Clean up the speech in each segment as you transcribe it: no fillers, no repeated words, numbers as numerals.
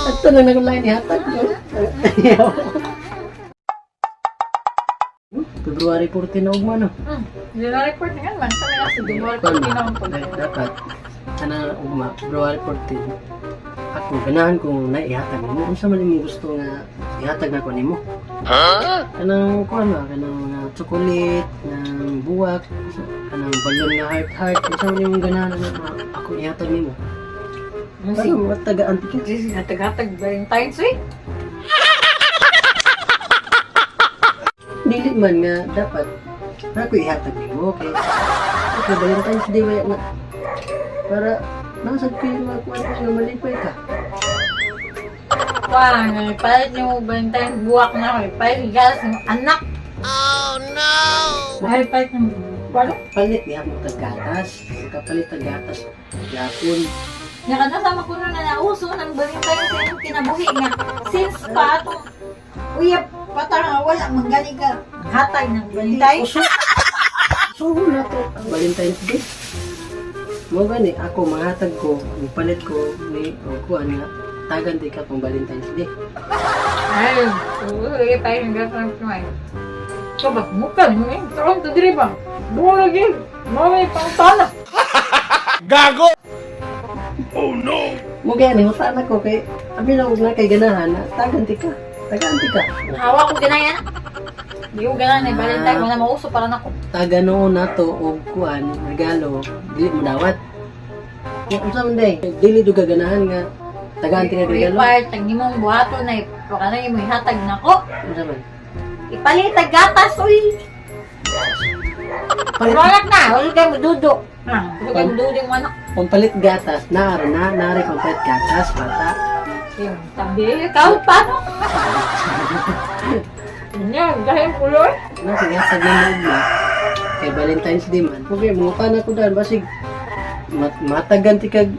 Ato lang na lain ihatag. February 14 na ugma, no? January 14 nga man. Kami na sa January 14 na ang pag. Dapat kana ugma February 14. Ako ganahan kung naihatag nimo. Unsa man imong gusto nga ihatag nako nimo? Kanang kuan ba, kanang mga chocolate, nang buwak, kanang balon nga heart heart, unsa man imong ganahan nga ako ihatag nimo? Para mo tagaan ti ka. Hatag-hatag Valentine's eh. Dili man nga dapat ako ihatag nimo kay okay, Valentine's Day wala na para nasad ko yung mga kuan nga malipay ka. Wah, palit niyo Valentine's buwak na ako. Palit gas ng anak. Oh no! Ay, palit ng buwak. Palit niya mo tag gatas, kapalit tag gatas yapon. Nga ka nasama ko na nauso ng Valentine's sa inyong kinabuhi nga. Since pa atong uyap pata nga wala manggali ka hatag ng Valentine's. Uso. So na to ang Valentine's Day. Mo gani ako mahatag ko, palit ko ni og kuan nga tagan di ka pang Valentine's Day. Ay, uy, palit ng gas ng kumain. So ba, muka mo eh. Saan to diri ba? Buo lagi. Mami pangtana. Mo gani ngutan ako kay abi na og na kay ganahan na tagan di ka. Tagaan di ka. Hawa ko ganayan. Di ko ganahan eh, Valentine wala mauso para nako. Taga noon na to og kuan regalo dili mo dawat. Kung unsa man day, dili do ka ganahan nga tagaan ti ka regalo. Required tag nimong buhaton na baka na imo ihatag nako. Unsa man? Ipalit ang gatas uy. Palit Wala na, wala kay mududo. Ha, wala kay mududo yung anak. pampalit gatas na na nari pampalit gatas bata. Yung tabi, ikaw paano? Nya, dahil puloy. Na sige hatag na mo ugma. Kay Valentine's Day man. Okay, mga na ko daan basig matagan ti kag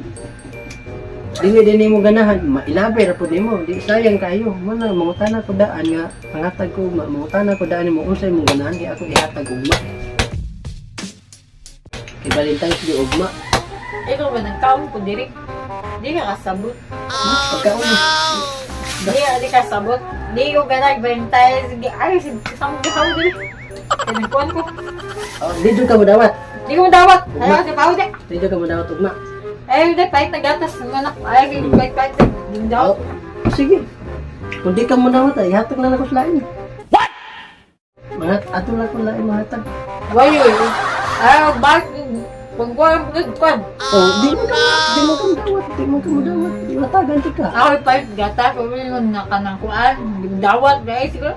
dili din nimo ganahan, mailabay ra pud nimo, di sayang kayo. Mo na mangutana ko daan nga pangatag ko ugma, mangutana ko daan nimo unsay imong ganahan kay ako ihatag ugma. Kay Valentine's Day ugma. Ikaw ba nagkaon ko diri? Di ka kasabot. Pagkaon. Di ka kasabot. Di ko ganag Valentine's. Di ay si samog gihaw diri. Kay nagkuan ko. Oh, di jud ka modawat. Di ko dawat. Ayaw si pao di. Di jud ka modawat ugma. Ay, di pahit na gatas ng anak. Ay, di pahit pahit. Di mo dawat. Oh, sige. Kung di ka modawat, ay hatag na lang ko sa lain. What? Mga ato lang ko lain mahatag. Why yun? Ay, bakit? Pagkuhan, pagkuhan. Oh, di mo ka modawat, di mo ka modawat. Di matagan ti ka. Ako pahit gatas. Pag yun na ka ng kuan. Di mo dawat. Ay, siguro.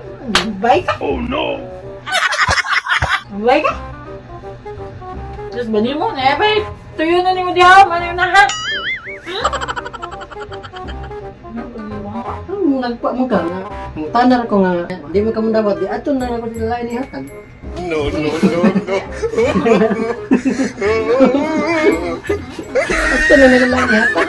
Bay ka. Oh, no. Bay ka. Tapos ba mo? Eh, bay. Tuyo na ni mo diha. Ano yun na ha? Ang nagpa mo ka nga. Ang tanar ko nga, di mo ka modawat, di ato na lang ko sa lain ihatag. No, no, no, no. Ato na lang lain ihatag.